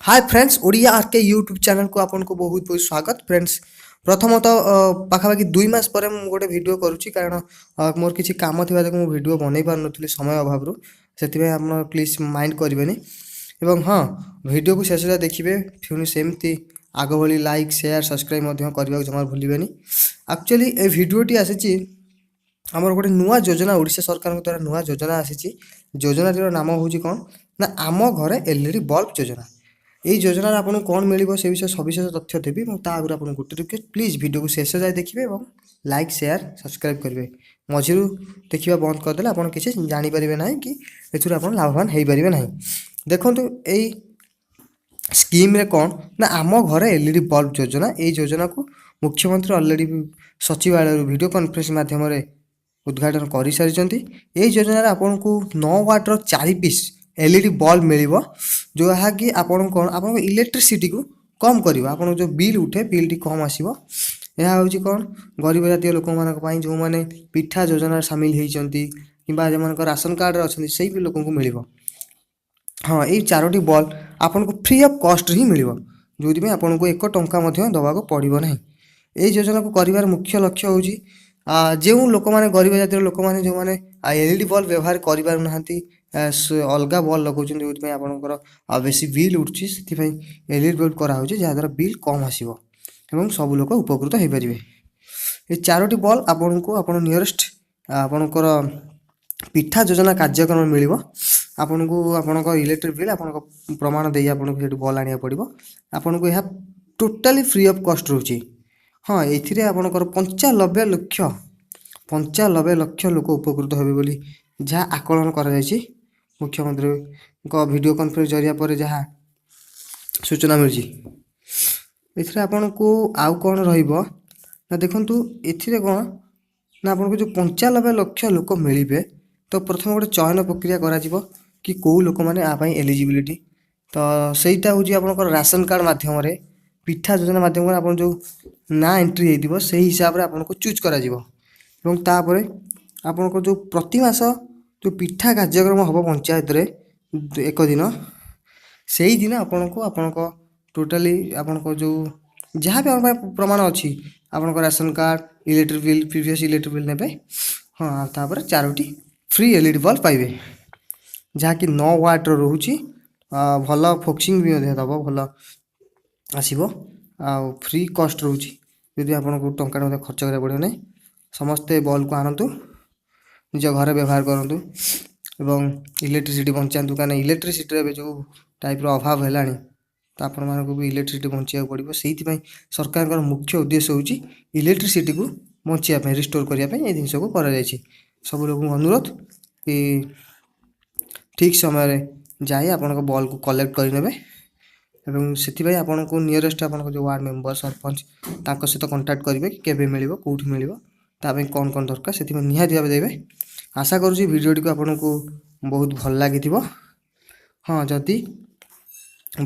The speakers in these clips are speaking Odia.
ହାଏ ଫ୍ରେଣ୍ଡସ୍, ଓଡ଼ିଆ ଆର୍ କେ ୟୁଟ୍ୟୁବ୍ ଚ୍ୟାନେଲ୍କୁ ଆପଣଙ୍କୁ ବହୁତ ବହୁତ ସ୍ୱାଗତ। ଫ୍ରେଣ୍ଡସ୍, ପ୍ରଥମତଃ ପାଖାପାଖି 2 ମାସ ପରେ ମୁଁ ଗୋଟେ ଭିଡ଼ିଓ କରୁଛି, କାରଣ ମୋର କିଛି କାମ ଥିବା ଯୋଗୁଁ ମୁଁ ଭିଡ଼ିଓ ବନେଇ ପାରୁନଥିଲି ସମୟ ଅଭାବରୁ। ସେଥିପାଇଁ ଆପଣ ପ୍ଲିଜ୍ ମାଇଣ୍ଡ କରିବେନି ଏବଂ ହଁ, ଭିଡ଼ିଓକୁ ଶେଷ ଯାଏ ଦେଖିବେ। ପୁଣି ସେମିତି ଆଗ ଭଳି ଲାଇକ୍, ସେୟାର, ସବସ୍କ୍ରାଇବ୍ ମଧ୍ୟ କରିବାକୁ ଜମା ଭୁଲିବେନି। ଆକ୍ଚୁଆଲି ଏ ଭିଡ଼ିଓଟି ଆସିଛି, ଆମର ଗୋଟେ ନୂଆ ଯୋଜନା, ଓଡ଼ିଶା ସରକାରଙ୍କ ଦ୍ୱାରା ନୂଆ ଯୋଜନା ଆସିଛି। ଯୋଜନାଟିର ନାମ ହେଉଛି କ'ଣ ନା ଆମ ଘରେ ଏଲ୍ଇଡି ବଲ୍ବ ଯୋଜନା। ଏଇ ଯୋଜନାରେ ଆପଣଙ୍କୁ କ'ଣ ମିଳିବ, ସେ ବିଷୟରେ ସବିଶେଷ ତଥ୍ୟ ଦେବି ଏବଂ ତା ଆଗରୁ ଆପଣଙ୍କୁ ଗୋଟେ ରିକ୍ୱେଷ୍ଟ, ପ୍ଲିଜ୍ ଭିଡ଼ିଓକୁ ଶେଷ ଯାଏ ଦେଖିବେ ଏବଂ ଲାଇକ୍, ସେୟାର, ସବସ୍କ୍ରାଇବ୍ କରିବେ। ମଝିରୁ ଦେଖିବା ବନ୍ଦ କରିଦେଲେ ଆପଣ କିଛି ଜାଣିପାରିବେ ନାହିଁ କି ଏଥିରୁ ଆପଣ ଲାଭବାନ ହେଇପାରିବେ ନାହିଁ। ଦେଖନ୍ତୁ, ଏଇ ସ୍କିମ୍ରେ କ'ଣ ନା ଆମ ଘରେ ଏଲ୍ଇଡି ବଲ୍ବ ଯୋଜନା। ଏଇ ଯୋଜନାକୁ ମୁଖ୍ୟମନ୍ତ୍ରୀ ଅଲରେଡ଼ି ସଚିବାଳୟରୁ ଭିଡ଼ିଓ କନଫରେନ୍ସ ମାଧ୍ୟମରେ ଉଦ୍ଘାଟନ କରିସାରିଛନ୍ତି। ଏହି ଯୋଜନାରେ ଆପଣଙ୍କୁ 9 ୱାଟ୍ର ଚାରି ପିସ୍ ଏଲ୍ଇଡି ବଲ୍ବ ମିଳିବ, ଯାହାକି ଆପଣଙ୍କୁ କ'ଣ, ଆପଣଙ୍କ ଇଲେକ୍ଟ୍ରିସିଟିକୁ କମ୍ କରିବ। ଆପଣଙ୍କ ଯେଉଁ ବିଲ୍ ଉଠେ, ବିଲ୍ଟି କମ୍ ଆସିବ। ଏହା ହେଉଛି କ'ଣ, ଗରିବ ଜାତୀୟ ଲୋକମାନଙ୍କ ପାଇଁ, ଯେଉଁମାନେ ପିଠା ଯୋଜନାରେ ସାମିଲ ହେଇଛନ୍ତି କିମ୍ବା ଯେଉଁମାନଙ୍କ ରାସନ କାର୍ଡ଼ରେ ଅଛନ୍ତି, ସେଇ ବି ଲୋକଙ୍କୁ ମିଳିବ। ହଁ, ଏଇ ଚାରୋଟି ବଲ୍ବ ଆପଣଙ୍କୁ ଫ୍ରି ଅଫ୍ କଷ୍ଟରେ ହିଁ ମିଳିବ, ଯେଉଁଥିପାଇଁ ଆପଣଙ୍କୁ 1 ଟଙ୍କା ମଧ୍ୟ ଦେବାକୁ ପଡ଼ିବ ନାହିଁ। ଏଇ ଯୋଜନାକୁ କରିବାର ମୁଖ୍ୟ ଲକ୍ଷ୍ୟ ହେଉଛି, ଯେଉଁ ଲୋକମାନେ, ଗରିବ ଜାତିର ଲୋକମାନେ, ଯେଉଁମାନେ ଏଲ୍ଇଡି ବଲ୍ବ ବ୍ୟବହାର କରିପାରୁନାହାନ୍ତି, ଅଲଗା ବଲ୍ବ ଲଗାଉଛନ୍ତି, ଯେଉଁଥିପାଇଁ ଆପଣଙ୍କର ବେଶୀ ବିଲ୍ ଉଠୁଛି, ସେଥିପାଇଁ ଏଲ୍ଇଡି ବଲ୍ବ କରାହେଉଛି, ଯାହାଦ୍ୱାରା ବିଲ୍ କମ୍ ଆସିବ ଏବଂ ସବୁ ଲୋକ ଉପକୃତ ହେଇପାରିବେ। ଏ ଚାରୋଟି ବଲ୍ବ ଆପଣଙ୍କୁ ଆପଣ ନିୟରେଷ୍ଟ ଆପଣଙ୍କର ପିଠା ଯୋଜନା କାର୍ଯ୍ୟକ୍ରମ ମିଳିବ। ଆପଣଙ୍କୁ ଆପଣଙ୍କ ଇଲେକ୍ଟ୍ରିକ୍ ବିଲ୍, ଆପଣଙ୍କ ପ୍ରମାଣ ଦେଇ ଆପଣଙ୍କୁ ସେଠୁ ବଲ୍ ଆଣିବାକୁ ପଡ଼ିବ। ଆପଣଙ୍କୁ ଏହା ଟୋଟାଲି ଫ୍ରି ଅଫ୍ କଷ୍ଟ ରହୁଛି। ହଁ, ଏଥିରେ ଆପଣଙ୍କର 95 ଲକ୍ଷ ଲୋକ ଉପକୃତ ହେବେ ବୋଲି ଯାହା ଆକଳନ କରାଯାଇଛି, ମୁଖ୍ୟମନ୍ତ୍ରୀଙ୍କ ଭିଡ଼ିଓ କନଫରେନ୍ସ ଜରିଆ ପରେ ଯାହା ସୂଚନା ମିଳିଛି। ଏଥିରେ ଆପଣଙ୍କୁ ଆଉ କ'ଣ ରହିବ ନା, ଦେଖନ୍ତୁ, ଏଥିରେ କ'ଣ ନା ଆପଣଙ୍କୁ ଯେଉଁ 95 ଲକ୍ଷ ଲୋକ ମିଳିବେ, ତ ପ୍ରଥମେ ଗୋଟେ ଚୟନ ପ୍ରକ୍ରିୟା କରାଯିବ କି କେଉଁ ଲୋକମାନେ ଆ ପାଇଁ ଏଲିଜିବିଲିଟି। ତ ସେଇଟା ହେଉଛି ଆପଣଙ୍କର ରାସନ କାର୍ଡ଼ ମାଧ୍ୟମରେ, ପିଠା ଯୋଜନା ମାଧ୍ୟମରେ ଆପଣ ଯେଉଁ ନାଁ ଏଣ୍ଟ୍ରି ହେଇଥିବ, ସେଇ ହିସାବରେ ଆପଣଙ୍କୁ ଚୁଜ୍ କରାଯିବ। ଏବଂ ତାପରେ ଆପଣଙ୍କର ଯେଉଁ ପ୍ରତି ମାସ ଯେଉଁ ପିଠା କାର୍ଯ୍ୟକ୍ରମ ହେବ ପଞ୍ଚାୟତରେ ଏକ ଦିନ, ସେଇଦିନ ଆପଣଙ୍କୁ ଆପଣଙ୍କ ଟୋଟାଲି ଆପଣଙ୍କ ଯେଉଁ ଯାହା ବି ଆପଣଙ୍କ ପାଇଁ ପ୍ରମାଣ ଅଛି, ଆପଣଙ୍କ ration card, electric bill, previous electric bill ନେବେ। ହଁ, ଆଉ ତାପରେ ଚାରୋଟି ଫ୍ରି ଏଲ୍ଇଡି ବଲ୍ବ ପାଇବେ, ଯାହାକି 9 ୱାଟ୍ର ରହୁଛି। ଭଲ ଫୋକସିଂ ବି ମଧ୍ୟ ଦେବ, ଭଲ ଆସିବ ଆଉ ଫ୍ରି କଷ୍ଟ ରହୁଛି, ଯଦି ଆପଣଙ୍କୁ ଟଙ୍କାଟେ ମଧ୍ୟ ଖର୍ଚ୍ଚ କରିବାକୁ ପଡ଼ିବ ନାହିଁ। ସମସ୍ତେ ବଲ୍ବକୁ ଆଣନ୍ତୁ, ନିଜ ଘରେ ବ୍ୟବହାର କରନ୍ତୁ ଏବଂ ଇଲେକ୍ଟ୍ରିସିଟି ବଞ୍ଚାନ୍ତୁ, କାହିଁକିନା ଇଲେକ୍ଟ୍ରିସିଟିର ଏବେ ଯେଉଁ ଟାଇପ୍ର ଅଭାବ ହେଲାଣି, ତ ଆପଣମାନଙ୍କୁ ବି ଇଲେକ୍ଟ୍ରିସିଟି ବଞ୍ଚିବାକୁ ପଡ଼ିବ। ସେଇଥିପାଇଁ ସରକାରଙ୍କର ମୁଖ୍ୟ ଉଦ୍ଦେଶ୍ୟ ହେଉଛି ଇଲେକ୍ଟ୍ରିସିଟିକୁ ବଞ୍ଚିବା ପାଇଁ, ରିଷ୍ଟୋର କରିବା ପାଇଁ ଏ ଜିନିଷକୁ କରାଯାଇଛି। ସବୁ ଲୋକଙ୍କୁ ଅନୁରୋଧ କି ଠିକ୍ ସମୟରେ ଯାଇ ଆପଣଙ୍କ ବଲ୍ବକୁ କଲେକ୍ଟ କରିନେବେ ଏବଂ ସେଥିପାଇଁ ଆପଣଙ୍କୁ ନିୟରେଷ୍ଟ ଆପଣଙ୍କ ଯେଉଁ ୱାର୍ଡ଼ ମେମ୍ବର, ସରପଞ୍ଚ, ତାଙ୍କ ସହିତ କଣ୍ଟାକ୍ଟ କରିବେ କି କେବେ ମିଳିବ, କେଉଁଠି ମିଳିବ, ତା ପାଇଁ କ'ଣ କ'ଣ ଦରକାର, ସେଥିପାଇଁ ନିହାତି ଭାବେ ଦେବେ। ଆଶା କରୁଛି ଭିଡ଼ିଓଟିକୁ ଆପଣଙ୍କୁ ବହୁତ ଭଲ ଲାଗିଥିବ। ହଁ, ଯଦି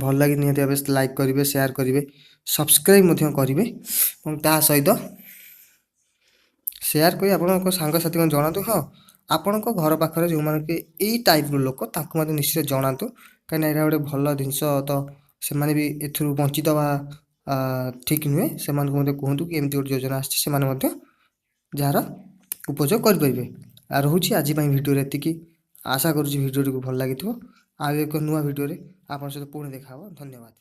ଭଲ ଲାଗେ, ନିହାତି ଭାବେ ଲାଇକ୍ କରିବେ, ସେୟାର କରିବେ, ସବସ୍କ୍ରାଇବ୍ ମଧ୍ୟ କରିବେ ଏବଂ ତା ସହିତ ସେୟାର କରି ଆପଣଙ୍କ ସାଙ୍ଗସାଥିଙ୍କୁ ଜଣାନ୍ତୁ। ହଁ, ଆପଣଙ୍କ ଘର ପାଖରେ ଯେଉଁମାନେ କି ଏଇ ଟାଇପ୍ର ଲୋକ, ତାଙ୍କୁ ମଧ୍ୟ ନିଶ୍ଚୟ ଜଣାନ୍ତୁ, କାହିଁକିନା ଏଇଟା ଗୋଟେ ଭଲ ଜିନିଷ, ତ ସେମାନେ ବି ଏଥିରୁ ବଞ୍ଚିତ ହେବା ଠିକ୍ ନୁହେଁ। ସେମାନଙ୍କୁ ମଧ୍ୟ କୁହନ୍ତୁ କି ଏମିତି ଗୋଟେ ଯୋଜନା ଆସିଛି, ସେମାନେ ମଧ୍ୟ ଯାହାର ଉପଯୋଗ କରିପାରିବେ। ଆଉ ରହୁଛି, ଆଜି ପାଇଁ ଭିଡ଼ିଓରେ ଏତିକି। ଆଶା କରୁଛି ଭିଡ଼ିଓଟିକୁ ଭଲ ଲାଗିଥିବ। ଆଉ ଏକ ନୂଆ ଭିଡ଼ିଓରେ ଆପଣଙ୍କ ସହିତ ପୁଣି ଦେଖା ହେବ। ଧନ୍ୟବାଦ।